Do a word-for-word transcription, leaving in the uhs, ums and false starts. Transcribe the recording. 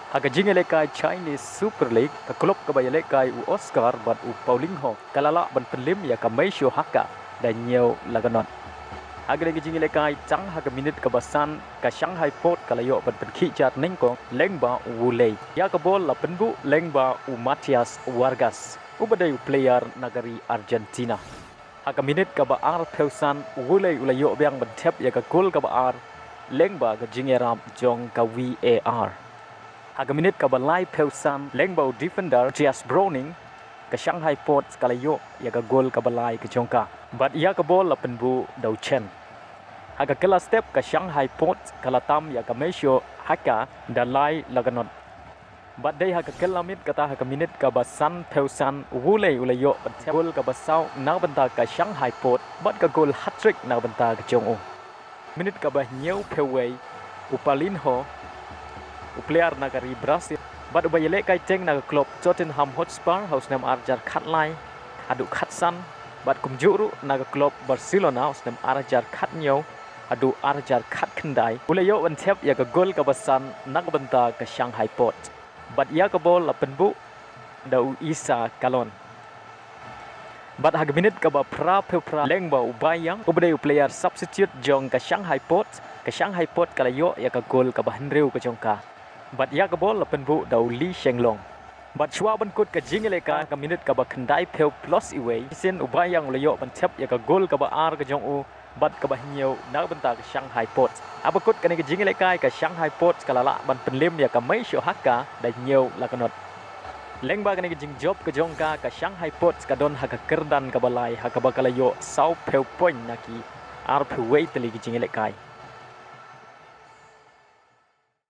Ha ka jingïalehkai Chinese Super League, ka klub kaba ïalehkai u Oscar bad u Paulinho ka la lah ban pynliem ïa ka Meisho Haka da hynñiew la ka not. Ha kane ka jingïalehkai tang ha ka minit kaba san ka Shanghai Port ka la ïoh ban pynkhih jar nyngkong lyngba u Wu Lei. Ïa ka bol la pynbuh lyngba u Matthias Vargas, uba dei u player na ka ri Argentina. Ha ka minit kaba arphew san u Wu Lei u la ïoh biang ban thep ïa ka gol kaba ar lyngba ka jingïarap jong ka V A R. Ha ka minit kaba laiphew san lyngba u defender Jess Browning, ka Shanghai Port ka la ïoh ïa ka gol kaba lai ka jong ka. Bad ïa ka bol la pynbuh da u Chen. Ha ka kylla step ka Shanghai Port ka la tam ïa ka Meisho Haka da lai la ka not. Bad dei ha ka kylla miet kata ha ka minit kaba sanphew san u Wu Lei u la ïoh ban thep gol kaba saw na ka bynta ka Shanghai Port bad ka gol hat-trick na ka bynta ka jong u. Minit kaba hynñiewphew wei u Paulinho, u player na ka ri Brazil bad uba ïalehkai teng na ka klub Tottenham Hotspur ha u snem ar hajar khatlai haduh khatsan, bad kumjuh ruh na ka klub Barcelona ha u snem ar hajar khathynñiew haduh ar hajar khatkhyndai, u la ïoh ban thep ïa ka gol kaba san na ka bynta ka Shanghai Port. Bad ïa ka bol la pynbuh da u Isa Kalon. Bad ha ka minit kaba phraphew phra lyngba u Bai Yang, uba dei u player substitute jong ka Shanghai Port, ka Shanghai Port ka la ïoh ïa ka gol kaba hynriew ka jong ka. Bad ïa ka bol la pynbuh da u Lee Shenglong. Bad shuwa ban kut ka jingïalehkai ha ka minit kaba khyndaiphew plus iwei, shisien u Bai Yang u la ïoh ban thep ïa ka gol kaba ar ka jong u bad kaba hynñiew na ka bynta ka Shanghai Port. Haba kut kane ka jingïalehkai ka Shanghai Port ka la lah ban pynliem ïa ka Meisho Haka da hynñiew la ka not. Lyngba kane ka jingjop ka jong ka, ka Shanghai Port ka don ha ka kyrdan kaba lai ha kaba ka la ïoh sawphew point na ki arphew wei tylli ki jingïalehkai.